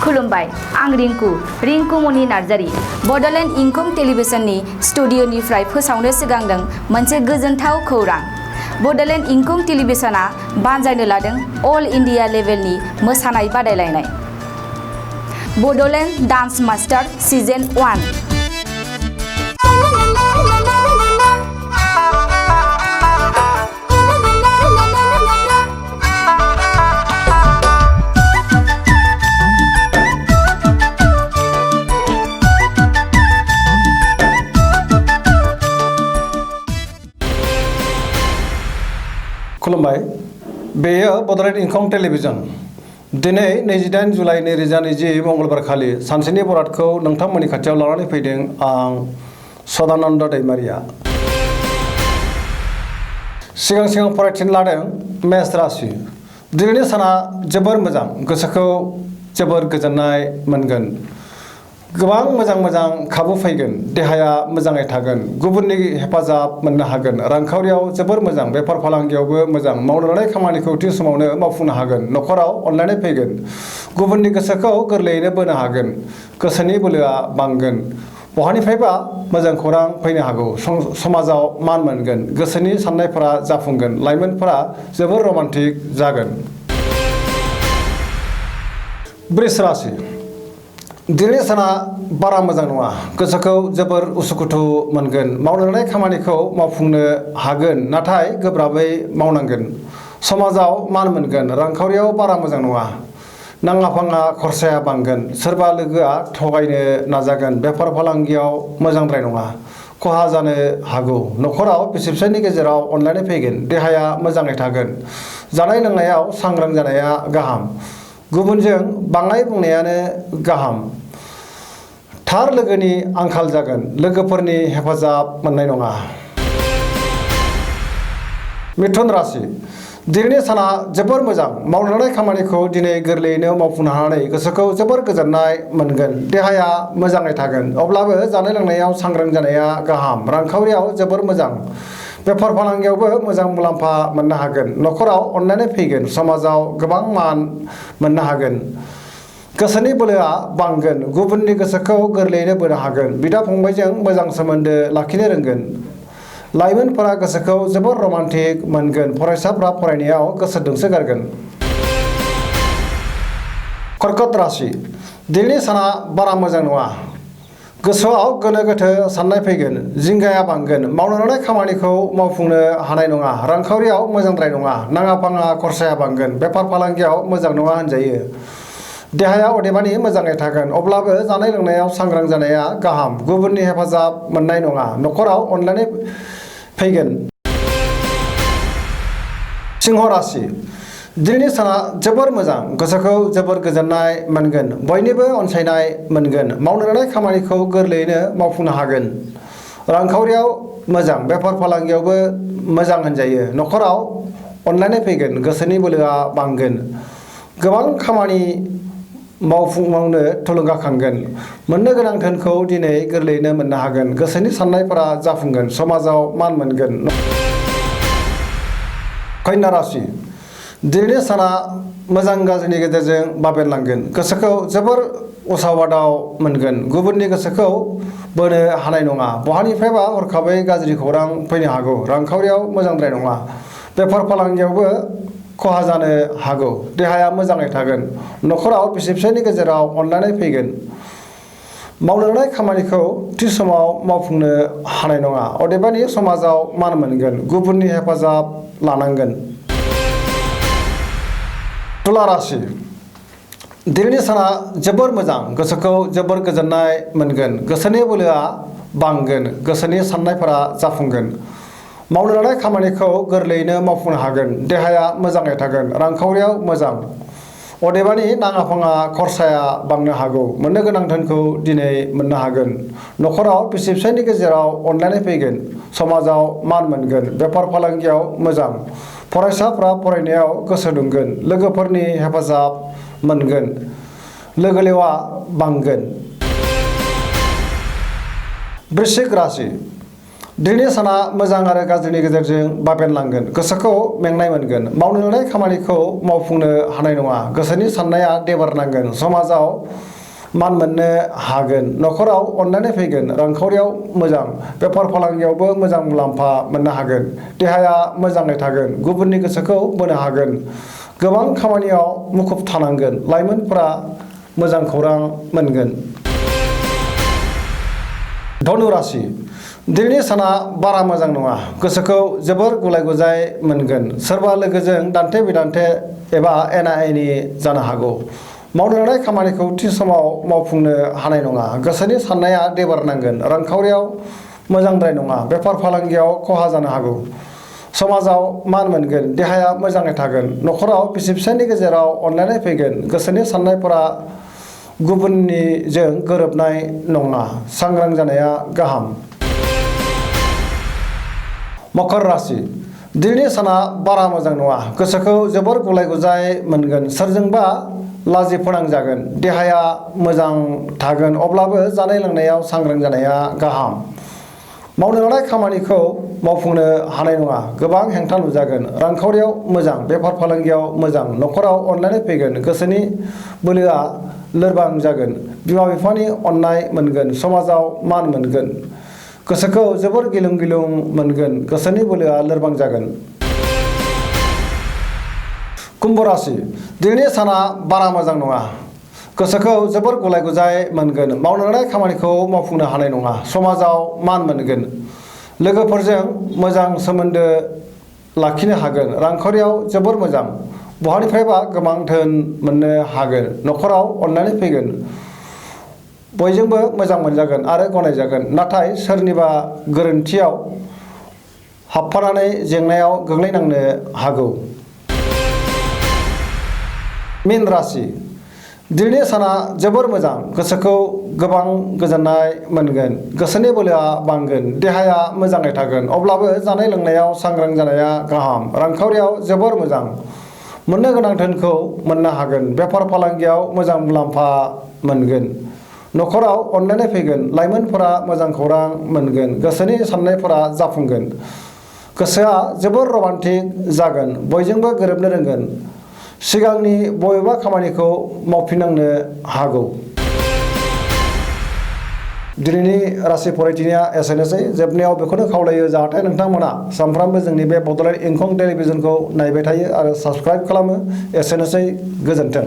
खुलुमबाय आं रिंकु मनि नार्जारी बड'लेण्ड इंखं टेलिभिजननि स्टुडिअनिफ्राय फोसावनो सिगांदों मोनसे गोजोनथाव खौरां। बड'लेण्ड इंखं टेलिभिजना बानजायनो लादों अल इन्डिया लेभेलनि मोसानाय बादायलायनाय बड'लेण्ड डान्स मास्टार सिजन 1। खुलुमबाय बेयो बड'लेण्ड इंखं टेलिभिजन दिनै 28 जुलाइ 2020 मंगलबार खालि सानसेनि बरादखौ नोंथांमोननि खाथियाव लानानै फैदों आं सदानन्द दैमारिया। सिगां फरायथिन लादों मेष राशि। दिनैनि साना जोबोर मोजां, गोसोखौ जोबोर गोजोननाय मोनगोन। गोबां मोजां खाबु फैगोन, देहाया मोजाङै थागोन, गुबुननि हेफाजाब मोननो हागोन, रांखावरियाव जोबोर मोजां, बेफार फालांगियावबो मोजां, मावनो लानाय खामानिखौ थि समावनो मावफुंनो हागोन, न'खराव अनलायनाय फैगोन, गुबुननि गोसोखौ गोरलैयैनो बोनो हागोन, गोसोनि बोलोआ बांगोन, बहानिफ्रायबा मोजां खौरां फैनो हागौ, समाजाव मान मोनगोन, गोसोनि साननायफोरा जाफुंगोन, लाइमोनफोरा जोबोर रमान्टिक जागोन। बृष राशि। दिनैनि साना बारा मोजां नङा, गोसोखौ जोबोर उसुखुथु मोनगोन, मावनो लानाय खामानिखौ मावफुंनो हागोन नाथाय गोब्राबै मावनांगोन, समाजाव मान मोनगोन, रांखावरियाव बारा मोजां नङा, नाङा फाङा खरसाया बांगोन, सोरबा लोगोआ थगायनो नाजागोन, बेफार फालांगियाव मोजांद्राय नङा, खहा जानो हागौ, न'खराव बिसि फिसायनि गेजेराव अनलायनाय फैगोन, देहाया मोजाङै थागोन, जानाय लोंनायाव सांग्रां जानाया गाहाम, गुबुनजों बाङाय बुंनायानो गाहाम, थार लोगोनि आंखाल जागोन, लोगोफोरनि हेफाजाब मोननाय नङा। मिथुन राशि। दिनैनि साना जोबोर मोजां, मावनो लानाय खामानिखौ दिनै गोरलैयैनो मावफुंनो हानानै गोसोखौ जोबोर गोजोननाय मोनगोन, देहाया मोजाङै थागोन, अब्लाबो जानाय लोंनायाव सांग्रां जानाया गाहाम, रांखावरियाव जोबोर मोजां, बेफार फालांगियावबो मोजां मुलाम्फा मोननो हागोन, न'खराव अनलायनाय फैगोन, समाजाव गोबां मान मोननो हागोन, गोसोनि बोलोआ बांगोन, गुबुननि गोसोखौ गोरलैयैनो बोनो हागोन, बिदा फंबायजों मोजां सोमोन्दो लाखिनो रोंगोन, लाइमोनफोरा गोसोखौ जोबोर रमान्टिक मोनगोन, फरायसाफ्रा फरायनायाव गोसो दुंसोगारगोन। कर्कट राशि। दिनैनि साना बारा मोजां नङा, गोसोआव गोनो गोथो साननाय फैगोन, जिंगाया बांगोन, मावनो लानाय खामानिखौ मावफुंनो हानाय नङा, रांखावरियाव मोजांद्राय नङा, नाङा फाङा खरसाया बांगोन, बेफार फालांगियाव मोजां नङा होनजायो, देहाया अदेबानि मोजाङै थागोन, अब्लाबो जानाय लोंनायाव सांग्रां जानाया गाहाम, गुबुननि हेफाजाब मोननाय नङा, न'खराव अनलायनाय फैगोन। सिंह राशि। दिनैनि साना जोबोर मोजां, गोसोखौ जोबोर गोजोननाय मोनगोन, बयनिबो अनसायनाय मोनगोन, मावनो लानाय खामानिखौ गोरलैयैनो मावफुंनो हागोन, रांखावरियाव मोजां, बेफार फालांगियावबो मोजां होनजायो, न'खराव अनलायनाय फैगोन, गोसोनि बोलोआ बांगोन, गोबां खामानि मावनो थुलुंगाखांगोन, मोननो गोनां धोनखौ दिनै गोरलैयैनो मोननो हागोन, गोसोनि साननायफोरा जाफुंगोन, समाजाव मान मोनगोन। कन्या राशि। दिनैनि साना मोजां गाज्रिनि गेजेरजों बाबेनलांगोन, गोसोखौ जोबोर उसाव बादाव मोनगोन, गुबुननि गोसोखौ बोनो हानाय नङा, बहानिफ्रायबा हरखाबै गाज्रि खौरां फैनो हागौ, रांखावरियाव मोजांद्राय नङा, बेफार फालांगियावबो खहा जानो हागौ, देहाया मोजाङै थागोन, न'खराव बिसि फिसायनि गेजेराव अनलायनाय फैगोन, मावनो लानाय खामानिखौ थि समाव मावफुंनो हानाय नङा, अदेबानि समाजाव मान मोनगोन, गुबुननि हेफाजाब लानांगोन। तुला राशि। दिनैनि साना जोबोर मोजां, गोसोखौ जोबोर गोजोननाय मोनगोन, गोसोनि बोलोआ बांगोन, गोसोनि साननायफोरा जाफुंगोन, मावनो लानाय खामानिखौ गोरलैयैनो मावफुंनो हागोन, देहाया मोजाङै थागोन, रांखावरियाव मोजां, अदेबानि नाङा फाङा खरसाया बांनो हागौ, मोननो गोनां धोनखौ दिनै मोननो हागोन, न'खराव बिसि फिसायनि गेजेराव अनलायनाय फैगोन, समाजाव मान मोनगोन, बेफार फालांगियाव मोजां, फरायसाफ्रा फरायनायाव गोसो दुंगोन, लोगोफोरनि हेफाजाब मोनगोन, लोगो लेवा बांगोन। वृश्चिक राशि। दिनैनि साना मोजां आरो गाज्रिनि गेजेरजों बाबेनलांगोन गोसोखौ मेंनाय मोनगोन मावनो लानाय खामानिखौ मावफुंनो हानाय नङा गोसोनि साननाया देबारनांगोन समाजाव मान मोननो हागोन न'खराव अननानै फैगोन रांखावरियाव मोजां बेफार फालांगियावबो मोजां मुलाम्फा मोननो हागोन देहाया मोजाङै थागोन गुबुननि गोसोखौ बोनो हागोन गोबां खामानियाव मुखुब थानांगोन लाइमोनफोरा मोजां खौरां मोनगोन धनु राशि दिनैनि साना बारा मोजां नङा गोसोखौ जोबोर गुलाय गुजाय मोनगोन सोरबा लोगोजों दान्थे बिदान्थे एबा एना एनि जानो हागौ मावनो लानाय खामानिखौ थि समाव मावफुंनो हानाय नङा गोसोनि साननाया देबारनांगोन रांखावरियाव मोजांद्राय नङा बेफार फालांगियाव खहा जानो हागौ समाजाव मान मोनगोन देहाया मोजाङै थागोन न'खराव बिसि फिसायनि गेजेराव अनलायनाय फैगोन गोसोनि साननायफोरा गुबुननिजों गोरोबनाय नङा सांग्रां जानाया गाहाम मकर राशि दिनैनि साना बारा मोजां नङा गोसोखौ जोबोर गुलाय गुजाय मोनगोन सोरजोंबा लाजि फोनांजागोन देहाया मोजां थागोन अब्लाबो जानाय लोंनायाव सांग्रां जानाया गाहाम मावनो लानाय खामानिखौ मावफुंनो हानाय नङा गोबां हेंथा नुजागोन रांखावरियाव मोजां बेफार फालांगियाव मोजां न'खराव अनलायनाय फैगोन गोसोनि बोलोआ लोरबां जागोन बिमा बिफानि अननाय मोनगोन समाजाव मान मोनगोन गोसोखौ जोबोर गिलुं गिलुं मोनगोन गोसोनि बोलोआ लोरबां जागोन कुम्भ राशि दिनैनि साना बारा मोजां नङा गोसोखौ जोबोर गुलाय गुजाय मोनगोन मावनो लानाय खामानिखौ मावफुंनो हानाय नङा समाजाव मान मोनगोन लोगोफोरजों मोजां सोमोन्दो लाखिनो हागोन रांखावरियाव जोबोर मोजां बहानिफ्रायबा गोबां धोन मोननो हागोन न'खराव अननानै फैगोन बयजोंबो मोजां मोनजागोन आरो गनायजागोन नाथाय सोरनिबा गोरोन्थियाव हाबफानानै जेंनायाव गोग्लैनांनो हागौ मीन राशि दिनैनि साना जोबोर मोजां गोसोखौ गोबां गोजोननाय मोनगोन गोसोनि बोलोआ बांगोन देहाया मोजाङै थागोन अब्लाबो जानाय लोंनायाव सांग्रां जानाया गाहाम रांखावरियाव जोबोर मोजां मोननो गोनां धोनखौ मोननो हागोन बेफार फालांगियाव मोजां मुलाम्फा मोनगोन न'खराव अनलायनाय फैगोन लाइमोनफोरा मोजां खौरां मोनगोन गोसोनि साननायफोरा जाफुंगोन गोसोआ जोबोर रमान्टिक जागोन बयजोंबो गोरोबनो रोंगोन सिगांनि बबेबा खामानिखौ मावफिननांनो हागौ दिनैनि राशि फरायथिनाया एसेनोसै जोबनायाव बेखौनो खावलायो जाहाथे नोंथांमोना सानफ्रामबो जोंनि बे बड'लेण्ड इंखं टेलिभिजनखौ नायबाय थायो आरो साबस्क्राइब खालामो एसेनोसै गोजोन्थों